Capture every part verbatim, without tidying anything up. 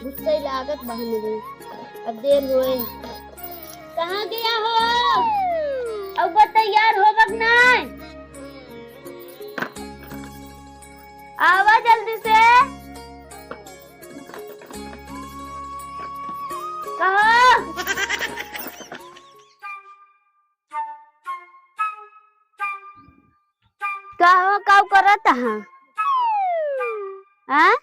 गुस्से लागत बा हमरे, अब देर होए। कहाँ गया हो? अब वो तैयार होबक नाय? आवा जल्दी से। कहो। का हो, का करत हा? हाँ?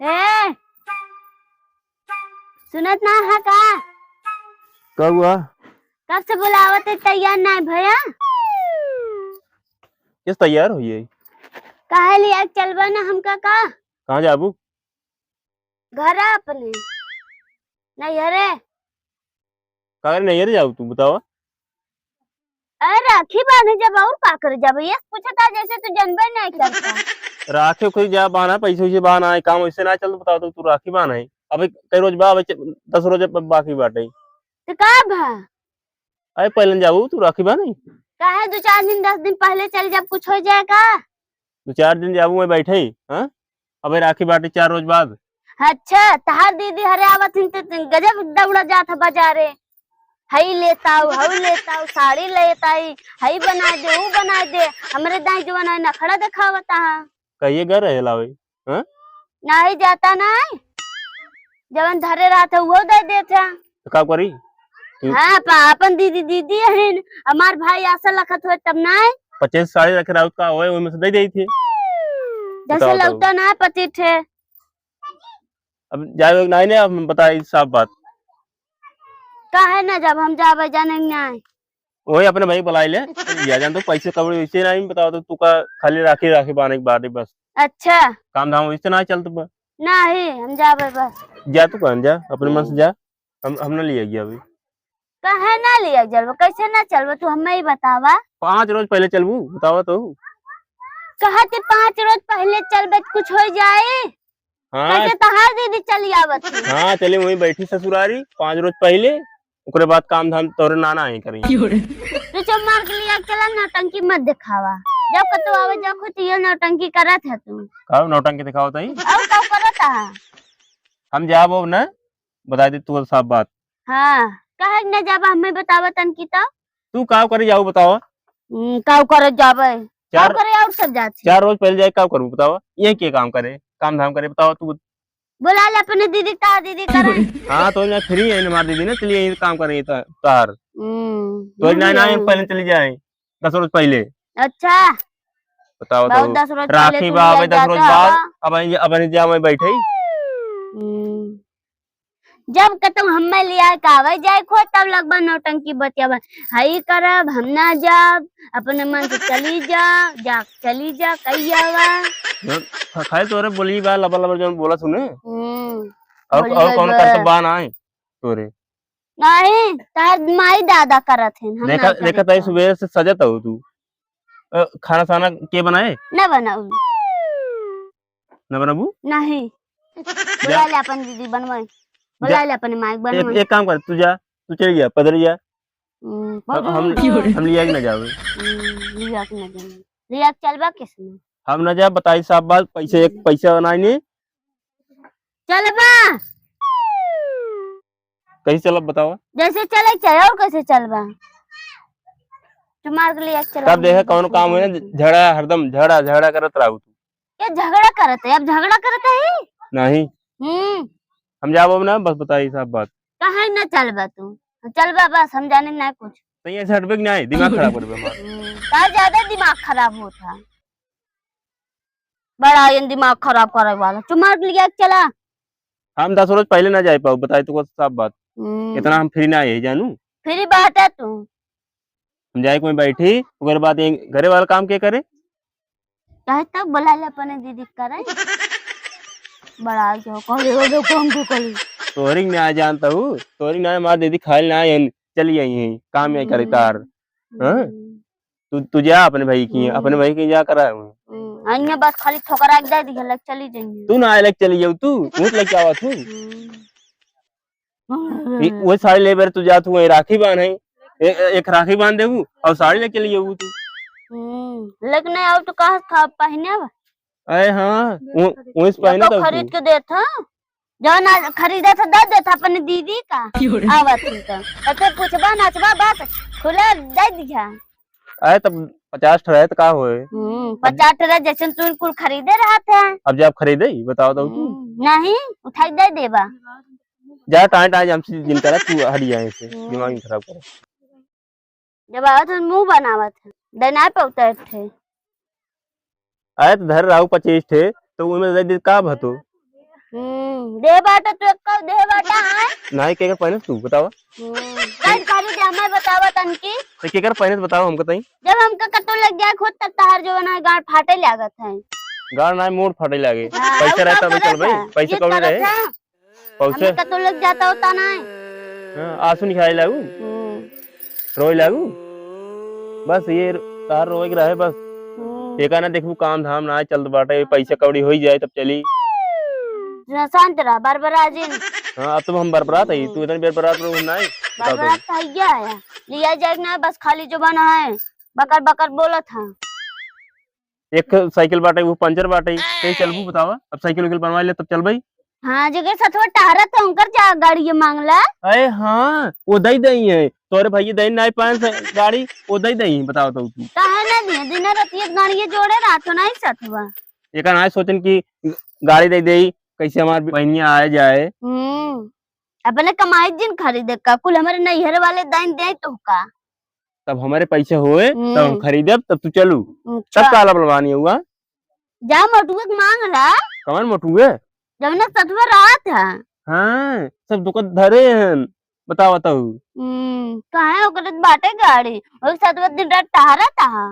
ए, सुनत ना हा का? का हुआ? कब से बुलावत है, तैयार ना है भैया? किस तैयार हुई है? काहे लिया चलबा ना हमका का? कहाँ जाबू? घर अपने। नहीं, अरे। का करे नैहर जाऊ तू, बतावा? अरे राखी बांधे जब और का करे जाबे? ये पूछता जैसे तू जनबे नहीं करता। राखी उखी जा बांधा, पैसे वैसे बांधा है, काम वैसे ना चल, बतावा तो तू राखी बांधा है। अबे कई रोज बा, अबे च-, दस रोज ब-, बाकी बाटे। तो का भा? अरे पहले जाऊ तू राखी बांधे। काहे दो चार दिन, दस दिन पहले चल जब कुछ हो जाए का? दो चार दिन जाबू मैं बैठे ही, हाँ? अबे राखी बाटे चार रोज बाद। अच्छा, तहार दीदी हरे आवत हिन त गजब दौड़ा जात ह बाजारे। हई लेताऊ, हऊ लेताऊ, साड़ी लेताई, हई बना दे, ऊ बना दे। हमरे दाई जवान है नखड़ा देखावत हा। कहिए घर रहे लावे, हाँ? नाही जाता नाही। जवन धरे रहत है, उहो दे देत है। तो का करी? तू हाँ, पा-, अपन दीदी, दीदी हन, हमार भाई आशा लखत होए तब नाय। पच्चीस साड़ी रखे राउत का होए, ओमे से दे देई थे। जैसे बताओ तो। लौटा ना पति थे। अब जाए नाय ने, अब बताई साफ बात। काहे ना जब हम जाबे जाने नाय। वही अपने भाई बुलाई ले, या जान तो पैसे कौड़ी वैसे नाय, बताओ तो तू का खाली राखी, राखी बांधे के बाद ही बस। अच्छा। काम धाम वैसे ना चलत बा। नाही, हम जाबे बस। जा तू कहन जा, अपने मन से हम्म। जा। हम, हम ना लिया गया अभी। काहे ना लिया चलबो? कैसे ना चलबो? तू हमें ही बतावा। पाँच रोज पहले चलबू, बतावा तो। कहा थे पाँच रोज पहले चलबे त कुछ हो जाए? हाँ। कैसे तहार दीदी चली आवत है? हाँ, चले वहीं बैठी ससुरारी पाँच रोज पहले, ओकरे बाद काम धाम तोरे नाना ही करी। तू चुप मार के लिया चला, नौटंकी मत दिखावा। जब कतो आवे, जब खुद ये नौटंकी करत है तू। का नौटंकी दिखावत है? और का करत है? हम जाबो ना, बताई दे तू साफ बात। हाँ, काहे न जाबा, हमें बतावा तन की तो। तू काव करे जाऊ बतावा? हम्म, काव करे जाबे? काव चार, करे और सब जात है। चार रोज पहले जाए काव करू बतावा? ये के काम करे? काम धाम करे बतावा तू। बुला ले अपने दीदी का, दीदी करे। हाँ, तो ना फ्री है हमार दीदी ना, चलिए ये काम करे ये ता-, तार। हम्म, तो ना, ना, हम्म। पहले चली जाए। दस रोज पहले। अच्छा। बताओ बहुत तो। दस रोज पहले राखी तू बा, लिया अबे दस रोज जाता बाद, हवा। अब आई, अब आई जा मैं बैठे ही। हम्म। जब कतौ हमें लिया के आवे जाए खो, तब लगभग नौटंकी बतियावा। हई करब, हम ना जाब, अपने मन से चली जा, जा चली जा, कही आवा। जौन ख-, खाए तोरे बोली बा, लबर लबर जौन बोला सुने। हम्म। और, बोलिए और कौन बा। करत बा ना है तोरे? नहीं, तार माई दादा करत हैं, हम देखा, नहीं देखा करत ताई बा। सुबह से सजत हो तू। अ, खाना साना के बनाए? ना बनाऊ। ना बनाबू? नहीं। जा। बुला ले अपन दीदी बनवाए। बुला जा। ले अपन माई एक, बनवाए। एक काम कर, तू जा, तू चल जा, पैदल जा। हम्म, हम, पैदल हम, जा। हम लिया के ना जावे। हम्म, लिया के ना जावे। लिया के चलबा किसने? हम ना जा, बताई साफ बात, पैसे एक हम्म। पैसा बनाए नहीं। चलबा। कैसे चलब बतावा? जैसे चले के चाहे और कैसे चलबा? तुम्हार के लिए चला तब देखे कौन काम हुए ना, झगड़ा, हरदम झगड़ा, झगड़ा करत रहू तू। ये झगड़ा करत है, अब झगड़ा करत है? नहीं। हम्म। हम जाबो ना, बस बताई साफ बात। काहे ना चलबा तू? चलबा बस, हम जाने ना कुछ। तो ये से हटबे कि नहीं, दिमाग खराब करबे हमार। हम्म, का ज्यादा दिमाग खराब होता। बड़ा ये दिमाग खराब करे वाला। चुमार लिया के चला। हम दस रोज पहले ना जाए पाऊ, बताई तो साफ बात। हम्म। इतना हम फ्री ना आए जानू। फ्री बात है तू। हम जाए कोई बैठी, ओकर बाद ये घरे वाला काम के करे? कहे तब बुला ले अपने दीदी के करे। बड़ा जो कहले हो जो काम को करी। तोहरी ना जानता हूँ, तोहरी ना हमार दीदी खाइल ना आइन, चली आई है, काम यही करे तार। हाँ? हम्म। तू, तू जा अपने भाई की, हम्म। अपने भाई की जा करा। हम्म। अन्य बस खाली ठोकरा के दे दिया, लग चली जाइए। तू ना आए, लग चली जाऊ तू, तू लग आवा तू। हम्म। ई, वो साड़ी ले बेर तू जात हुए, राखी बांध है। ए-, ए-, एक राखी बांध देबू और साड़ी लेके लिए तू। हम्म, लेकिन नहीं आओ तो कहा था पहने बा? अरे हाँ, उ-, उइस पहने तो खरीद के देत ह। जौन आज खरीदे थे, दे देत ह अपने दीदी का। आवत ही तो। तो फिर पूछबा, नाचबा, बस खुला दे दिया। अरे तब पचास ठो रहे तो का होए? हम्म, पचास ठो रहे, जैसन तू कुल खरीदे रहत है। अब जब खरीदे ही, बताओ तो तू। हम्म, नहीं, उठाई दे देबा। जा टाइम टाइम हमसे जिन करा, तू हट जाए से, हम्म। दिमाग नहीं खराब करे। जब आवत है, मुंह बनावत है, दे ना पौते थे। अरे तो धर रहू पच्चीस ठे, तो उनमें दे दे का भतो? हम्म, दे बाटा तू, एक दे बाटा है। नहीं, केकर पहने तू बतावा? हम्म, कल करी दे, हमें बतावा तनकी। तो केकर पहने बतावा हमको तई। जब हमका कटो लग जाए खुद, तब तहार जो ना गांड फाटे लागत है। गांड ना मोड़ फाटे लागे। हाँ, पैसा रहता भाई, चल भाई, पैसा कौड़ी रहे। पौसे? हमें कतो लग जाता होता ना है। हाँ, आंसू निकाले लागू? हम्म। रोए लागू? बस ये तार रोए के रहे बस। हम्म। एका ना देखबू, काम धाम ना चलत बाटे, पैसा कौड़ी होई जाए तब चली। ना, शांत रह, बरबरा जिन। हाँ, अब तो हम बरबरात है, हम्म। तू इतनी बेर बरबरात रहो ना है, बताओ तो। बरबरात तो है क्या है? लिया जाए ना, बस खाली जुबान है, बकर बकर बोलत है। एक साइकिल बाटे, वो पंचर बाटे, कहीं चलबू बतावा? अब साइकिल उकिल बनवा ले तब चलबई। हाँ, जेकर सथवा टहरत है, उनकर जा गाड़ी मांगला। अरे हाँ, वो दई दई है, तोरे भैया दई नाई पाए से गाड़ी, वो दई दई है, बताओ तो तू। काहे ना दिए, दिन रात ये गाड़ी जोड़े रहत हो, नहीं सथवा। एकर नाई सोचन कि गाड़ी दे देई, कैसे हमार बहनिया आए जाए। हम्म, अपने कमाई जिन खरीदे का, कुल हमारे नैहर वाले दाइन दे तो का। तब हमारे पैसे होए, तब हम हम्म। खरीदब, तब तू चलू। अच्छा। तब काला बलवानी हुआ? जा मोटुए के मांग ला। कौन मोटुए? जौन सतुआ रात है। हाँ, सब दुकान धरे हैं। बताओ, बताओ। हम्म, काहे ओकरे बाटे गाड़ी? ओके सतुआ दिन रात टहरा तहा।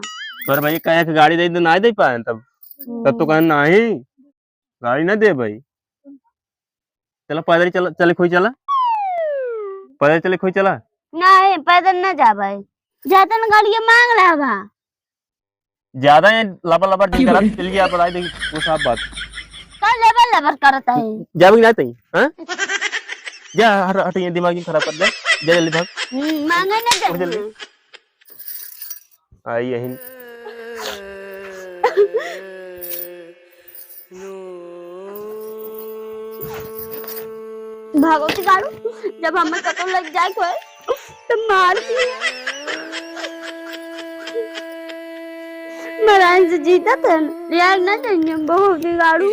पर भाई, कहे के गाड़ी दे दे, ना दे पाए तब। तब तो हम्म। कहे नाही। गाड़ी ना दे भाई। चला पैदल चला, चले खोई चला। पैदल चले खोई चला। नहीं, पैदल ना जा भाई। जातन गाड़िया मांग ला बा। ज्यादा ये लबर लबर जिन करा, चल गया बताई दे, वो साफ बात। का लबर लबर करत है? जाबे कि ना तई, हाँ? जा, हट, हट, ये दिमाग ही खराब कर दे। जा जल्दी भाग। हम्म, मांगे ना उठ जल्दी। जाए। आई यही। भगवती गाड़ू, जब हमें कतौ लग जाए कोई, तो मार दिए। मराइन से जीता था, लिया ना जाएंगे, भगवती गाड़ू।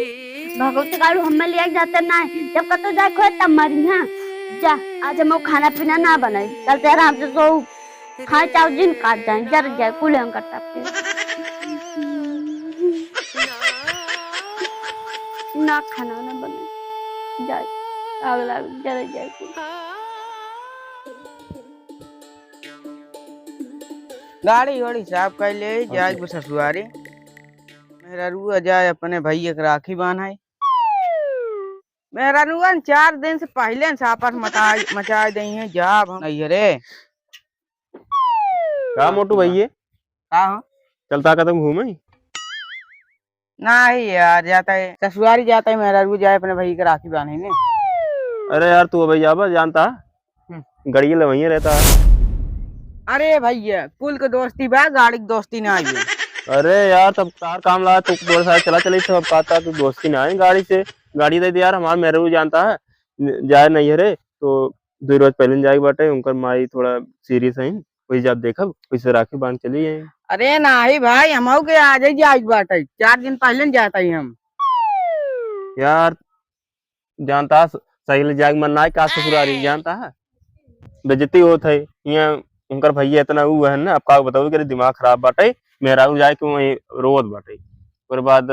भगवती गाड़ू, हमें लिया जाते ना है, जब कतौ जाए कोई, तब मरी, हाँ। जा, आज हम खाना पीना ना बनाई, चलते आराम से सो। खाए चाव जिन काट जाए, जर जाए, कुल हम करता पे। ना खाना ना बने। जाए, आग लाग, जर जाए कुल। गाड़ी वाड़ी साफ कर ले, जाए ससुरारी। मेहरारू जाए अपने भैया के राखी बांधाई। मेहरारुअन चार दिन से पहले से आपस मचाए, मचाए दई हैं, जाब हम नैहरे। का मोटू भैया? का हो? चलता कदम घूमे? नाही यार, जाता है ससुरारी, जाता है मेहरारू जाए अपने भैया के राखी बांधे ने। अरे यार, तू अबे जाबा जानता? हम्म। गड़िया ले वहीं रहता है। अरे भैया, कुल के दोस्ती बा, गाड़ी के दोस्ती ना आई। अरे यार, तब तार काम ला, तू बोल सारे चला चली, तो अब कहता तू दोस्ती ना है गाड़ी से, गाड़ी दे दे यार, हमार मेहरारू जानता है, न-, जाए नहीं है रे, तो दो रोज पहले जाए के बाटे, उनकर माई थोड़ा सीरियस है, वही जब देखब, वैसे राखी बांध चली जाए। अरे नाही भाई, हमहू के आज ही जाए के बाटे, चार दिन पहले जाता ही हम। यार, जानता है, सही ले जाए के मन ना है, का ससुरारी, जानता है? बेइज्जती होत है, यहाँ उनकर भैया इतना ऊ है ना, अब का बताऊँ, कि दिमाग खराब बाटे, मेहरारू जाए के वहीं रोवत बाटे। ओकर बाद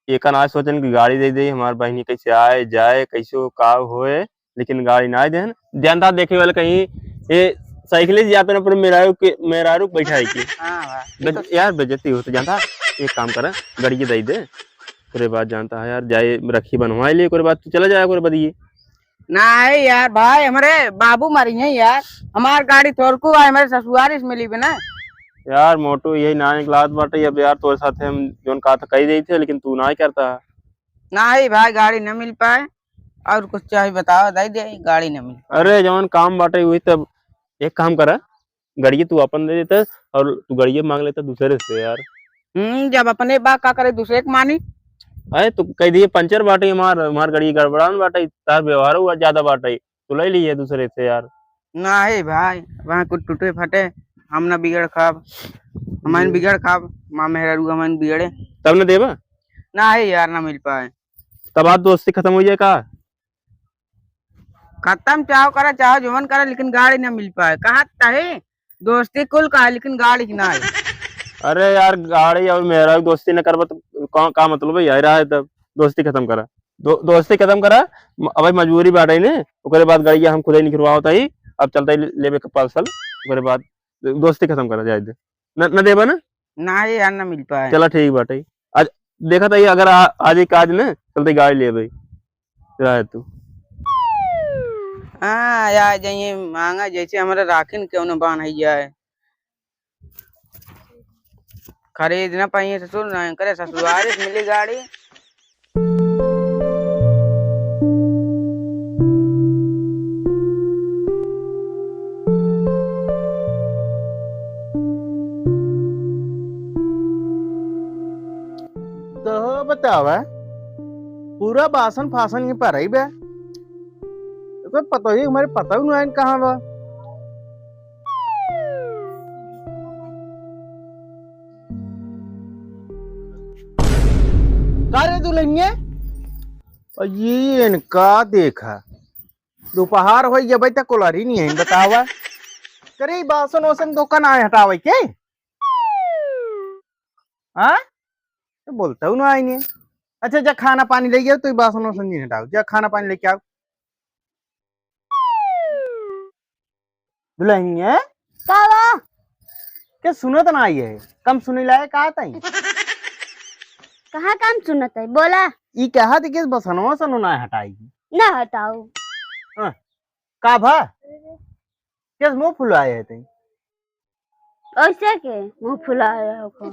एका ना सोचन कि गाड़ी दे दे, हमार बहिनी कैसे आए, जाए, कैसे हो, का होए, लेकिन गाड़ी ना देहन। जानता देखे वाले कहीं, ये साइकिल से जाते ना, पर मेहरारू के, मेहरारू के बैठाए के। हाँ, हाँ, ये बेज-, तो यार, बेइज्जती होत, जानता, एक काम करा, गाड़ी दे दे। ओकरे बाद जानता है यार, जाए रखी बनवाए ले, ओकरे बाद तू चला जाए, ओकरे बाद ये। नाही यार भाई, हमरे बाबू मरी हैं यार, हमार गाड़ी थोड़कू बा, हमरे ससुरारी से मिली बे ना। यार मोटू, यही ना निकलात बाटे, अब यार तोरे साथे हम जौन कहा था कही देई थे, लेकिन तू ना ही करता। नाही भाई, गाड़ी न मिल पाए, और कुछ चाहे बताओ, दे दे, गाड़ी न मिल पाए। अरे जौन काम बाटे वही तब, एक काम करा, गड़िया तू अपन दे देता और तू गड़िया मांग लेता दूसरे से यार। हम्म, जब अपने बा का करे दूसरे के मानी। अरे, तू कह दिए पंचर बाटे, हमार, हमार गाड़ी गड़बड़ान बाटे, तार व्यवहार हुआ ज्यादा बाटे, तू ले लिए दूसरे से यार। नाही भाई, वहाँ कुछ टूटे फटे, हम ना बिगड़ खाब, हमारे हम्म। बिगड़ खाब, माँ मेहरारू हमारे बिगड़े। तब न देबा? नाही यार, ना मिल पाए। तब आज दोस्ती खत्म हो जाए का? खत्म चाहो करा, चाहो जवन करा, लेकिन गाड़ी ना मिल पाए। कहा तहे दोस्ती कुल का है, लेकिन गाड़ी की ना है। अरे यार, गाड़ी और मेहरारू दोस्ती न करबा तो का, का मतलब है? यही रहा है तब दोस्ती खत्म करा। दो-, दोस्ती खत्म करा। म-, अब भाई मजबूरी बाटे ने, ओकरे बाद गाड़िया हम खुद ही निकलवावत हई। अब चलते ही ले-, लेबे के पार्सल, ओकरे बाद दोस्ती खत्म करा जाए दे। न, न देबा ना? ना ये यार, ना मिल पाए। चला ठीक बाटे। आज देखा था ये अगर आ, आज एक आज ने चलते गाड़ी लेबे। रहे तू। हाँ, या जाइए मांगा जैसे हमारा राखिन क्यों न बांध है जाए। खरीद ना पाइए ससुर, ना करे ससुरारी से मिली गाड़ी। तो बतावा, पूरा बासन फासन ही पर बे। तो पता ही हमारे पता ही नहीं कहाँ बा। का रे दुल्हनिया? और ये इनका देखा, दोपहर हो गया, अबे तक कोलारी नहीं है, बतावा। करे, ई बासन ओसन धोखा ना हटावे के? हाँ? तो बोलता हूँ ना आईने। अच्छा, जा खाना पानी ले आओ, तो ई बासन ओसन नहीं हटाओ, जा खाना पानी लेके आओ। दुल्हनिया? का बा? के सुनत ना आई है? कम सुनी लाए का तई? कहाँ कम सुनत है? बोला। ई कहा थी कि बसनवा सनो ना हटाई। ना हटाऊ। हाँ। का भा? किस मुंह फुलाए है तई? ऐसे के मुंह फुलाए हो को?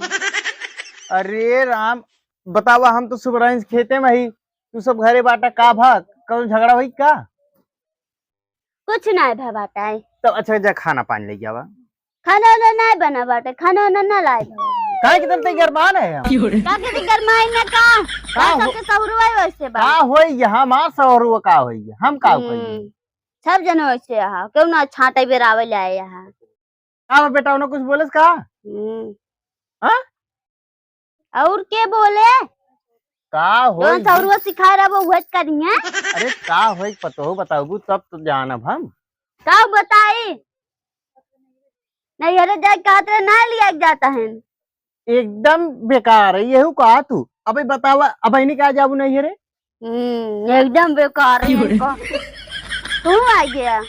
अरे राम, बतावा, हम तो सुबह से खेते में ही, तू सब घरे बाटा, का भा? कल झगड़ा हुई का? कुछ ना भा बाटा है। तो अच्छा, जा खाना पानी ले जावा। खाना वाना ना बना बाटे, खाना वाना ना लाए। काहे के चलते गरमान है हम? का के गरमाई ना का? का का हो-, के सहुरुआ वैसे बा। का होई यहाँ, माँ सहुरुआ का होई, हम का हम्म। करी? सब जन वैसे यहाँ, क्यों ना छाटे बेरावे ले आए यहाँ। का हो बेटा, उन्हें कुछ बोलस का? हम्म। हाँ? और के बोले? का होई? जौन सौरुआ सिखाए रहबो, उहे करिहे। अरे का होई, पतोहू बताबू तब तो जानब हम। का बताई? नैहरे जाए कहत रहे, ना लिया जाता है। एकदम बेकार है, यहू कहा तू। अबे बतावा, अब इन्हीं का जाबू नैहरे? हम्म, एकदम बेकार है इनका। तू आ गया,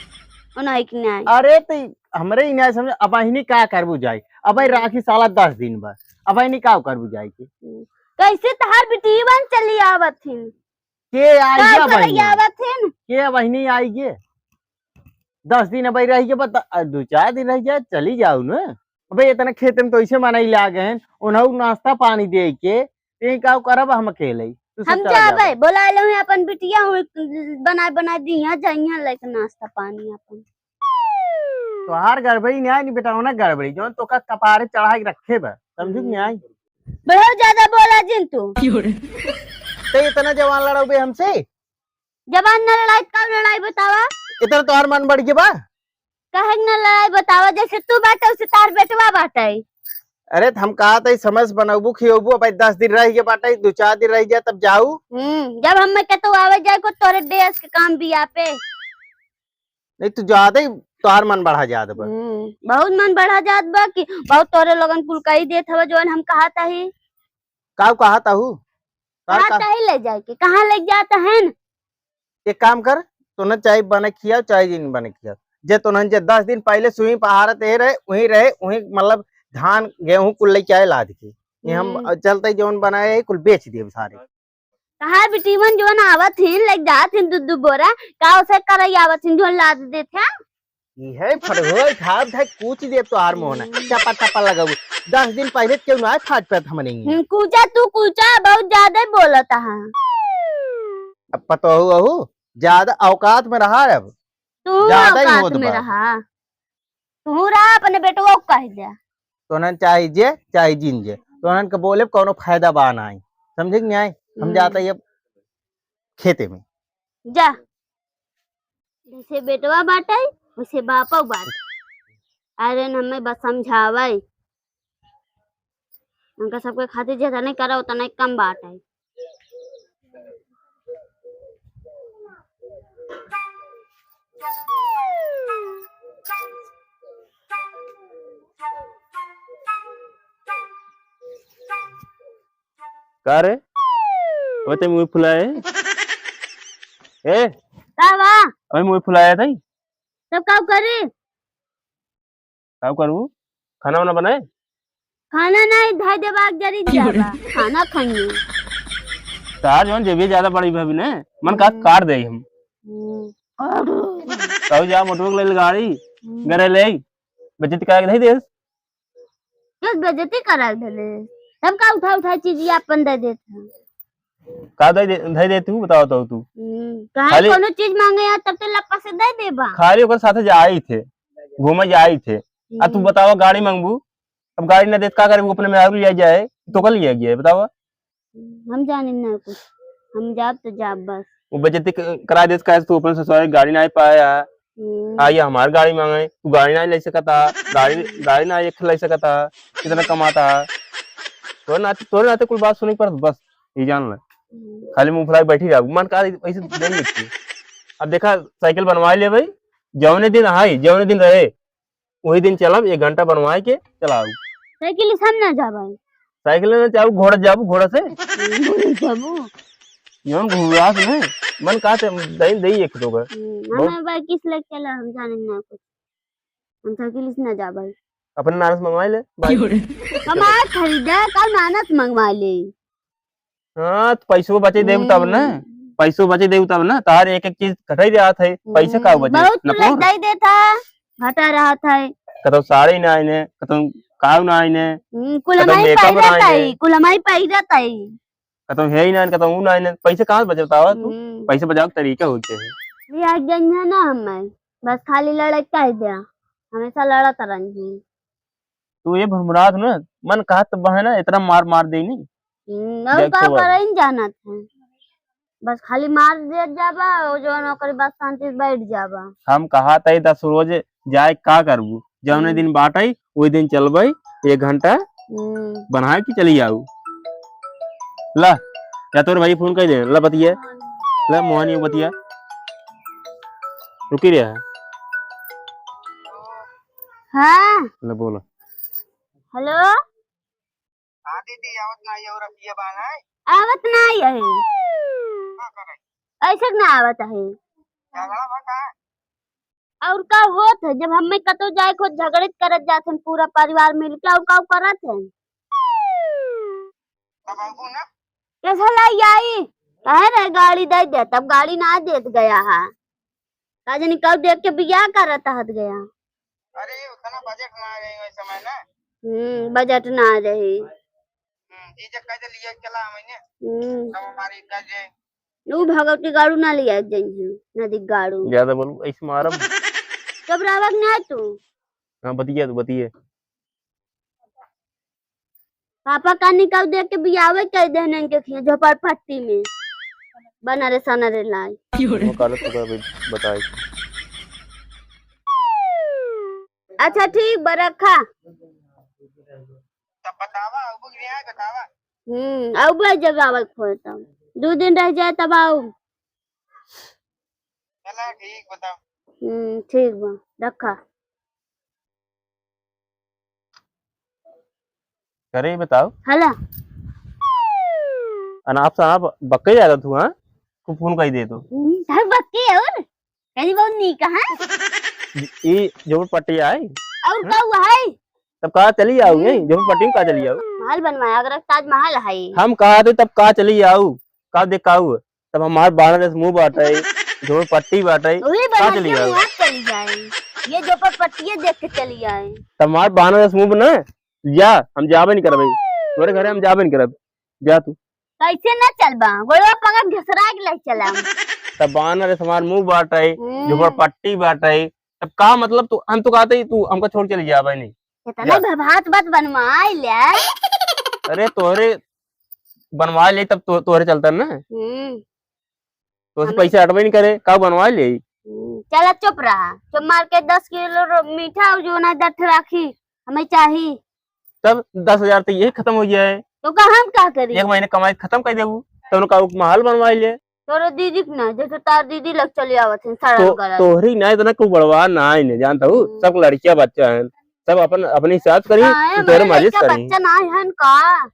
उन्हें कि नहीं? अरे, तो हमरे ही नहीं समझ, अब अहिनी का करबू जाई? अब आई हम्म। राखी साला दस दिन बा, अब अहिनी का करबू जाई के? हम्म। कैसे तहार बिटियवन चली आवत हिन? के आई का गया करे बहिनी? आवत हिन? के बहिनी आई गे? दस दिन अब आई रही के बता, दो चार दिन रह जाए, चली जाऊ न। अबे इतना खेत में तो ऐसे मनई लागे हैं, उन्हें नाश्ता पानी दे के, ते का करब हम अकेले? तू सब हम चला जाबे, जाबे। बोला ले हुई अपन बिटिया हुई, बनाए, बनाए दी, यहाँ जाई, यहाँ लेके नाश्ता पानी अपन। तोहार गड़बड़ी नहीं आई, नहीं बेटा, होना गड़बड़ी, जौन तोका कपारे चढ़ा के रखे बा, समझू कि नहीं आई? बहुत ज्यादा बोला जिन तू। ते इतना जवान लड़ाऊ बे हमसे? जवान न लड़ाई, कब लड़ाई बतावा? इतना तोहार मन बढ़ गया बा? काहे के ना लड़ाई बतावा, जैसे तू बाटे, उसे तार बेटवा बाटे। अरे, त हम कहा त ई समय से बनौबू, खियौबू, अब दस दिन रह गए बाटे, दो चार दिन रह गया, तब जाऊ। हम्म, जब हम में के तो आवे जाए को तोरे देश के काम बिया पे। नहीं, तू ज्यादा ही तोहार मन बढ़ा जात बा। हम्म, बहुत मन बढ़ा जात बा कि बहुत तोरे लोगन कुल कही देत हवा, जवन हम कहा ताही। का कहा ताहू? का कहा का ताही ले जाए के? कहाँ ले जाता है न? एक काम कर, तोहन चाहे बने खियाओ, चाहे जिन बने खियाओ। जे तोहन जे दस दिन पहले सुई पहाड़त ए रहे, वहीं रहे, वहीं मतलब धान, गेहूं कुल लेके आए लाद के। कि हम हम्म। चलते जौन बनाए है, कुल बेच दिए सारे। तहार बिटिवन जौन आवत हिन, लेके जात हिन दू दू बोरा, का उसे करई आवत हिन, जौन लाद देत है? ई है फड़होई खाब था, कूच देब तोहार मुंह ना। हम्म। चपा चपा लगाऊ। दस दिन पहले क्यों ना आए फाट पे हमने ही। हम्म, कूचा तू कूचा, बहुत ज्यादा ही बोलत है। अब पतोहू अहू, ज्यादा औकात में रहा अब। तू ज्यादा ही औकात होत में बा। रहा। तू रहा, अपने बेटवा को कह दे। तोहन चाहे जे, चाहे जिन जे। तोहन के बोले कोनो फायदा बा नाई। समझे कि नहीं? हम हम्म। जात ही अब खेते में। जा, जैसे बेटवा बाटे, वैसे बापो बाटे। अरे न हमें बस समझावे, उनका सबके खातिर जेतना करा उतना कम बाटे। का रे? ओए, ते मुंह फुलाए। ए? का बा? ओए, मुंह फुलाए तई। तब का करी? का करबू? खाना वाना बनाए? खाना नहीं, धई देबा जरी जाबा। खाना खाइए। तार जौन जेबी ज्यादा बड़ी भाभी ने, मन का हम्म। काट दे हम। हम्म। कहू जा मोटरसाइकिल ले गाड़ी, हम्म। घरे ले, बेइज्जती करा के धई देस। किस बेइज्जती करा के धले? सबका उठा उठा चीज अपन दे देत है। का दे दे, धई दे तू, बताओ तो तू। हम्म, काहे खाली कोनो चीज मांगे यार, तब तो लप्पा से दे देबा। खाली ओकर साथे जाई थे, घूमे जाई थे। आ तू हम्म। बतावा, गाड़ी मांगबू, अब गाड़ी ना देत का करबू, अपने मेहरारू लिया जाए, तो का लिया गया है, बतावा। हम जाने ना कुछ, हम जाब तो जाब बस। वो बेइज्जती क-, करा देत, काहे तू अपने ससुराल गाड़ी ना पाया। हम्म। आ, ये हमार गाड़ी मांगे, तू गाड़ी ना ले सकता, गाड़ी, गाड़ी ना एक ले सकता, कितना कमाता। तोरे नाते, तोरे नाते कुल बात सुने के पड़त, बस, ये जान ले। हम्म। खाली मुंह फुला के बैठी रह, मन का ऐसे देख लेती। अब देखा, साइकिल बनवा ले भाई, जौने दिन आई, जौने दिन रहे, वही दिन चलब, एक घंटा बनवाए के चलाऊ। साइकिल से हम ना जाबे। साइकिल ना जाऊ, घोड़ा जाबू, घोड़ा से। घोड़ा जाबू। यौन घुरास में मन का से दई, दई एक तो कर। हम्म, बहुत हमें बाइक किस लेके चला, हम जाने ना कुछ। हम साइकिल से ना जाबे। अपने नाना से मंगवा ले, बाइक। क्यों रे? कमा खरीदे, कल नाना से मंगवा ले। हाँ, तो पैसो बचे देबू तब ना, हम्म। पैसो बचे देबू तब ना, तार एक एक चीज घटाई देत है, पैसे का हम्म, बचे? बहुत न तू पोर। दे देता, घटा रहत है। कतौ साड़ी ना आइने, कतौ काव ना आइने, हम्म, कुल कतौ हमारी makeup ना पहिरत आइने। है, कुल हमारी पहिरत है। कतौ है ही ना, कतौ ऊ ना आइने, पैसे कहाँ से बचे बतावा तू? हम्म। पैसे बचावे के तरीका होते है। ये आ गई है ना हमें, बस खाली लड़ाई कर दिया, हमेशा लड़त रही। तू ये भुरभुरात न, मन कहत बहे ना, इतना मार मार दे नी। हम्म, और देख का तो करे न जानत है, बस खाली मार दे जाबा, और जो नौकरी बस शांति से बैठ जाबा। हम कहा तई दस रोज जाए का करबू, जौने हम्म। दिन बाटई, वही दिन चलबई, एक घंटा हम्म। बना के चली आऊ। ला, या तोर भाई फोन कर दे, ला बतिया, ला मोहन ये बतिया, रुकी रहा। हाँ। ले बोलो। हेलो। हाँ दीदी, आवत ना आई और अभी बाल है? आवत ना आई है। का करे? ऐसे ना आवत है। झगड़ा बा का? और का होत है, जब हमें कतो जाए को झगड़े करत जात हन, पूरा परिवार मिलके, और का करत है? तब आबू ना। कैसे लाई आई? कहे रहे गाड़ी दे दे, तब गाड़ी ना देत गया है। का जानी कब देख के बियाह करत हत गया। अरे, उतना बजट ना रहे वही समय ना। हम्म, बजट ना रहे। हम्म, जीजा कह दे लिए चला मैंने। हम्म। तब हमारी कह दे। ऊ भगवती गाड़ू ना लिया जाइए, नदी गाड़ू। ज्यादा बोलू, ऐसे मारब। चुप रहबक ना तू। हाँ, बतिया तू, बतिया। पापा का निकाल दे के बियावे कर देने के खिया झोपड़पट्टी में। बनरे सनरे लाई। वो काले तो कर बताए। अच्छा ठीक बा, रखा। तब बतावा, अब भी आए बतावा। हम्म, अब जब आवल खोए तब। दो दिन रह जाए तब आओ। चला ठीक, बताओ। हम्म, ठीक बा, रखा। करे बताओ। हला। अनाप शनाप बक्के ज्यादा तू, हाँ? तू फोन कही दे तो। हम्म, हर बक्के और? कहीं बहुत नीक, हाँ? ई झोपड़पट्टी आई? और हाँ? का हुआ है? तब का चली आऊ, हम्म। यही झोपड़पट्टी में का चली आऊ? महल बनवाया, अगर ताजमहल है। हम कहा थे तब का चली आऊ, का देख आऊ? तब हमार बानर जस मुंह बाटे, झोपड़पट्टी बाटे, वही का बना चली के आऊ? वहाँ चली जाए। ये झोपड़पट्टिये देख के चली आए। तब हमार बानर जस मुंह बना, जा, हम जाबे नहीं करबे। तोरे घरे हम जाबे नहीं करब। जा तू। कैसे ना चलबा? गोड़वा पकड़ घसरा के ले चला। तब बानर जस हमार मुंह बाटे, हम्म। झोपड़पट्टी बाटे, तब का मतलब तू, हम तो कहते ही तू हमका छोड़ चली जाबे नहीं। इतना जा। भभात बात बनवाई ले। अरे तोहरे बनवा ले तब तो, तोहरे चलता ना। हम्म। तो से हमें पैसे अटबे नहीं करे, का बनवा ले? हम्म, चला चुप रहा। चुप मार के दस किलो रो-, मीठा और जो ना दठ राखी, हमें चाही। तब दस हजार तो ये खत्म हो गया है। तो का हम का करी? एक महीने कमाई खत्म कर देबू, तब उनका उ महल बनवा ले। तोरे दीदी के ना, जैसे तार दीदी लग चली आवत है, सड़न तो, गलत। तोहरी ना इतना कोई बड़वा ना है, जानता हूँ, हम्म। सब लड़कियां बच्चा है, सब अपन, अपने हिसाब से करी, हाँ, तो तोरे हमारे मर्जी से लड़का करी। बच्चा ना है का?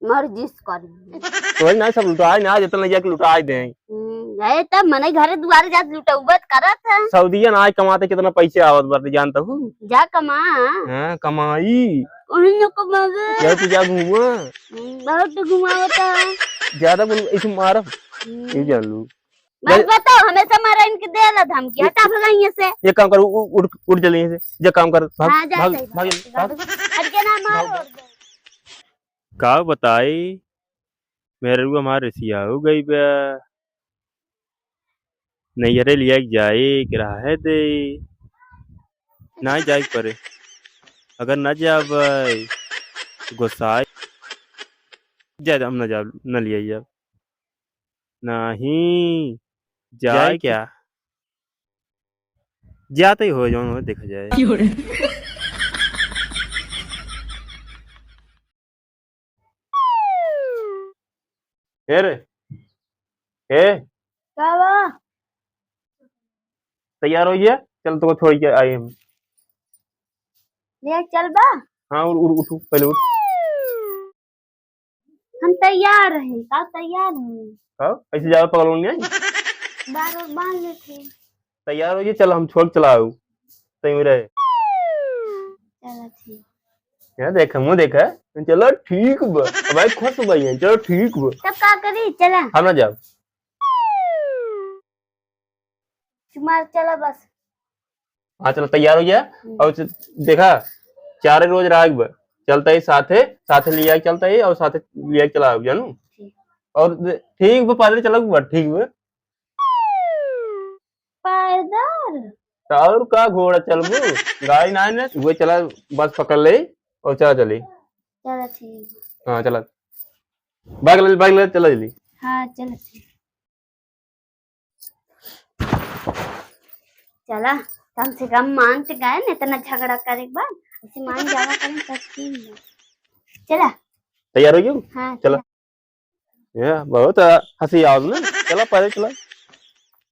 मर्जी से करी। तोहरी ना सब लुटाए ना, जितना ले जाके लुटाए दे। हम्म, ये तब मने घरे दुआरे जात लुटौबत करत है। सऊदिया ना आए कमाते कितना पैसे आवत बाटे, जानता हूँ। जा कमा। हाँ, कमाई। वही न कमावे। जा तू जा घूमा। हम्म, बहुत तो घुमावता है। ज्यादा बोल, इसे मारब। हम्म। ये जान लू। बस जा। बताओ, हमेशा मारा इनके देला धमकी। ये, हटा भगा यहाँ से। ये काम कर, उ-, उ-, उठ, उठ जल्दी यहाँ से। जा काम कर, भाग, हाँ, जा भाग, सही भाग, बात है। भाग। हट के ना मारो। भाग। का बताई, मेहररुआ हमार रिसियाऊ गई बा। नैहरे लिया के जाए के रहा है दे। ना जाए के परे। अगर ना जाब, तो गोसाई। जा, हम ना जाब, ना लिया जाब। नहीं, जाए जाए क्या? जाते ही हो, जौन हो, देखा जाए। क्यों रे? ए रे, ए। का बा? तैयार हो गया? चल, तोको छोड़ के आई हम। ले चल बा। हाँ, उठ, उठ, उठ, पहले उठ। हम तैयार हैं, का तैयार हैं? हाँ, ऐसे ज्यादा पगल होने आई? बार बार बांध लेते। तैयार हो गया, चल हम छोड़ चला आऊ। सही में रहे। चलो ठीक। क्या देख, मुँह देखा? चलो ठीक बा। भाई खुश बा ये, चलो ठीक बा। तब का करी? चला। हम ना जाब। तुम्हार चला बस। हाँ, चलो तैयार हो गया। हम्म। और च-, देखा, चारे रोज रहा एक बार। चलता ही साथे, साथे लिया के चलता ही और साथे लिया के चला आऊ, जानू? ठीक। और दे-, ठीक बा, पैदल चला एक बार, ठीक बा। पैदल? तो और का घोड़ा चलबू? गाड़ी ना है ना, वो चला, बस पकड़ ले और चला चली। चला ठीक। हाँ, चला। बैग ले, बैग ले, चला जल्दी। हाँ, चला ठीक। चला, कम से कम मान तो गए ना, इतना झगड़ा करे के बाद, ऐसे मान जावा करें, तब ठीक है। चला। तैयार हो गयो? हाँ, चला। चला। ये बहुत हँसी आवत ना। चला, पहले चला।